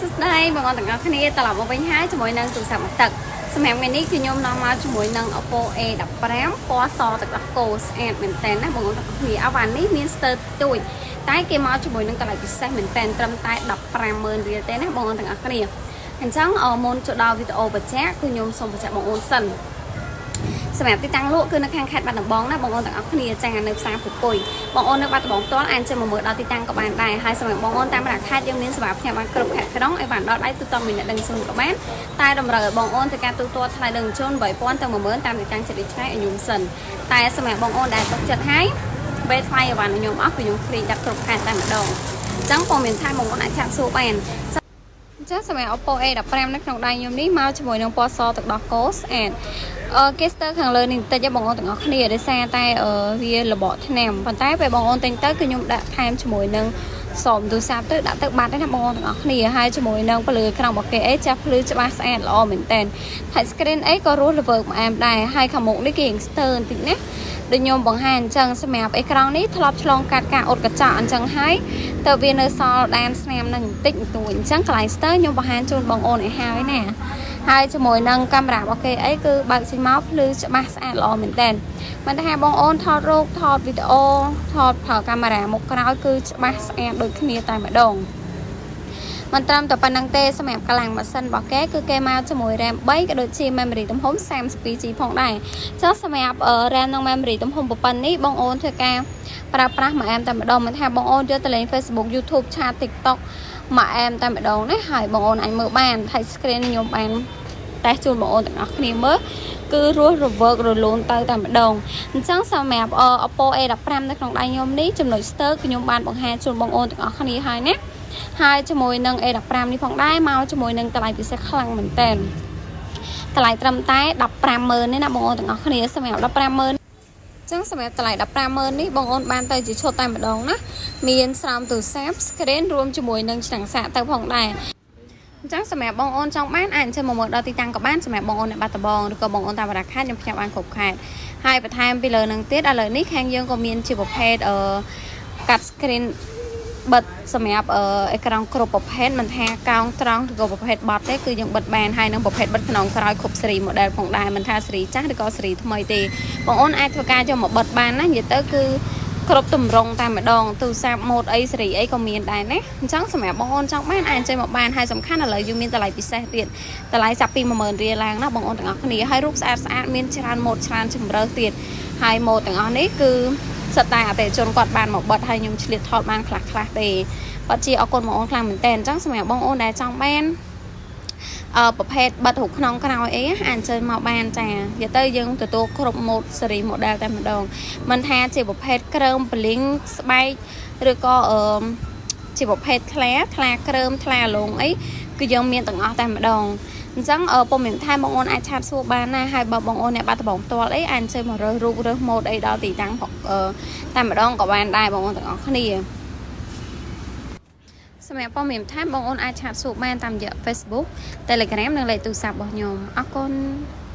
សួស្តីបងប្អូនទាំងអស់គ្នាត្រឡប់មកវិញហើយជាមួយនឹងទូរស័ព្ទមួយទឹកសម្រាប់ថ្ងៃនេះគឺខ្ញុំនាំមកជាមួយនឹង Oppo A15 ពណ៌សទឹកដោះគោស្អាតមែនតើណាបងប្អូនទាំងអស់គ្នាអវ៉ាន់នេះមានស្ទើរទួចតែគេមកជាមួយនឹងតម្លៃពិសេសមែនតើត្រឹមតែ150,000រៀលទេណាបងប្អូនទាំងអស់គ្នាអញ្ចឹងមុនចូលដល់វីដេអូបញ្ជាក់គឺខ្ញុំសូមបញ្ជាក់បងប្អូនសិនសម្រាប់ទីតាំងលក់គឺនៅខាងខេត្តបាត់ដំបងណាបងប្អូនទាំងអស់គ្នាចានៅផ្សារភពុយបងប្អូននៅបាត់ដំបងផ្ទាល់អាចជិះមកមើលដល់ទីតាំងក៏បានដែរហើយសម្រាប់បងប្អូនតាមបណ្ដាខេត្តយើងមានសេវាផ្ញើបានគ្រប់ខេត្តក្រុងឲ្យបានដល់ដៃទូទាំងមានអ្នកដឹងជូនក៏បានតែតម្រូវឲ្យបងប្អូនធ្វើការទូទាត់ថ្លៃដឹងជូន8000ទៅ10000តាមទីតាំងជិតឆ្ងាយឲ្យខ្ញុំសិនតែសម្រាប់បងប្អូនដែលទុកចិត្តហើយពេលថ្លៃឲ្យបានខ្ញុំអស់គឺខ្ញុំហ្វ្រីដាក់គ្រប់ខេត្តតែម្ដងអញ្ចឹងបងមានថាបងប្អូនអាចឆាតសួរបានចាសម្រាប់ Oppo A15 នៅក្នុងដៃខ្ញុំនេះមកជាមួយនឹងពណ៌សទឹកដោះគោស្អាតគេស្ទើរខាងលើនេះបន្តិចបងប្អូនទាំងអស់គ្នាដោយសារតែវារបកថ្នាំប៉ុន្តែពេលបងប្អូនទិញទៅគឺខ្ញុំដាក់ថែមជាមួយនឹងសមទូរស័ព្ទទៅដាក់ទៅបាត់ទេណាបងប្អូនទាំងអស់គ្នាហើយជាមួយនឹងពលឺក្រោមរបស់គេអីចាស់ភ្លឺច្បាស់ស្អាតល្អមែនតើហើយ screen អីក៏រស់ល្វើកមកអែមដែរហើយខាងមុខនេះគេរៀងស្ទើរបន្តិចណាដូចខ្ញុំបង្ហាញអញ្ចឹងសម្រាប់អេក្រង់នេះធ្លាប់ឆ្លងកាត់ការអ៊ុតកញ្ចក់អញ្ចឹងហើយទៅវានៅសល់ដានស្នាមនឹងបន្តិចបន្តួចអញ្ចឹងកន្លែងស្ទើរខ្ញុំបង្ហាញជូនបងអូនឲ្យហើយណាហើយជាមួយនឹងកាមេរ៉ារបស់គេអីគឺបើកចេញមកភ្លឺច្បាស់ស្អាតល្អមែនតើមិនថាបងអូនថតរូបថតវីដេអូថតប្រើកាមេរ៉ាមុខក្រោយគឺច្បាស់ស្អាតដូចគ្នាតែម្ដងមិនត្រឹមតែប៉ុណ្្នឹងទេសម្រាប់កម្លាំងម៉ាស៊ីនរបស់គេគឺគេមកជាមួយ RAM 3ក៏ដូចជា memory ទំហំ 32GB ផងដែរចុះសម្រាប់ RAM និង memory ទំហំប៉ុណ្នេះបងអូនធ្វើការប្រើប្រាស់មួយអែមតែម្ដងមិនថាបងអូនយកទៅលេង Facebook YouTube Chat TikTok មួយអែមតែម្ដងណាហើយបងអូនអាចមើលបានហើយ screen ខ្ញុំបានតេស្តជូនបងអូនទាំងអស់គ្នាមើលគឺរស់រវើករលូនទៅតែម្ដងអញ្ចឹងសម្រាប់ Oppo A15 នៅក្នុងដៃខ្ញុំនេះចំណុចស្ទើរខ្ញុំបានបង្ហាញជូនបងអូនទាំងអស់គ្នាហើយណាហើយជាមួយនឹង A15 នេះផងដែរមកជាមួយនឹងតម្លៃពិសេសខ្លាំងមែនតើតម្លៃត្រឹមតែ150,000ទេណាបងអូនទាំងអស់គ្នាសម្រាប់150,000ចឹងសម្រាប់តម្លៃ150,000នេះបងអូនបានទៅជាឈុតតែម្ដងណាមានស្រោមទូរស័ព្ទ screen រួមជាមួយនឹងឆ្នាំងសាកទៅផងដែរអញ្ចឹងសម្រាប់បងអូនចង់បានអាចអញ្ជើញមកមើលដល់ទីតាំងក៏បានសម្រាប់បងអូននៅបាត់ដំបងឬក៏បងអូនតាមបណ្ដាខេត្តខ្ញុំផ្ញើបានគ្រប់ខេត្តហើយបន្ថែមពីលើនឹងទៀតឥឡូវនេះខាងយើងក៏មានជាប្រភេទកាត់ screen បិទសម្រាប់អេក្រង់គ្រប់ប្រភេទមិនថាកោងត្រង់ឬក៏ប្រភេទបត់ទេគឺយើងបិទបានហើយនឹងប្រភេទបិទក្នុងក្រោយគ្រប់ស៊េរី model ផងដែរមិនថាស៊េរីចាស់ឬក៏ស៊េរីថ្មីទេបងអូនអាចធ្វើការយកមកបិទបានណានិយាយទៅគឺគ្រប់ទម្រង់តែម្ដងទូរស័ព្ទម៉ូតអីស៊េរីអីក៏មានដែរណាអញ្ចឹងសម្រាប់បងអូនចង់បានអាចអញ្ជើញមកបានហើយសំខាន់ឥឡូវយើងមានតម្លៃពិសេសទៀតតម្លៃចាប់ពី10000រៀលឡើងណាបងអូនទាំងអស់គ្នាហើយរូបស្អាតស្អាតមានច្រើនម៉ូតច្រើនជម្រើសទៀតហើយម៉ូតទាំងអស់នេះគឺសិតតែអតិថិជនគាត់បានមកបិទហើយខ្ញុំឆ្លៀតថតបានខ្លះខ្លះទេបាត់ជាអរគុណបងអូនខ្លាំងមែនតើអញ្ចឹងសម្រាប់បងអូនដែលចង់បានប្រភេទបិទរូបក្នុងក្រោយអីអាចអញ្ជើញមកបានចានិយាយទៅយើងទទួលគ្រប់ម៉ូតស៊េរី model តែម្ដងមិនថាជាប្រភេទគ្រើមបលីងស្បែកឬក៏ជាប្រភេទថ្លាថ្លាគ្រើមថ្លាលងអីគឺយើងមានទាំងអស់តែម្ដងអញ្ចឹងពុំមានថែមបងអូនអាចឆាតសួរបានណាហើយបើបងអូនអ្នកបាត់ដំបងផ្ទាល់អីអាចអញ្ជើញមករើសរូបរើសម៉ូតអីដល់ទីតាំងតែម្ដងក៏បានដែរបងអូនទាំងអស់គ្នាសម្រាប់ព័ត៌មានថែមបងអូនអាចឆាតសួរបានតាមរយៈ Facebook Telegram និងលេខទូរស័ព្ទរបស់ខ្ញុំអរគុណ។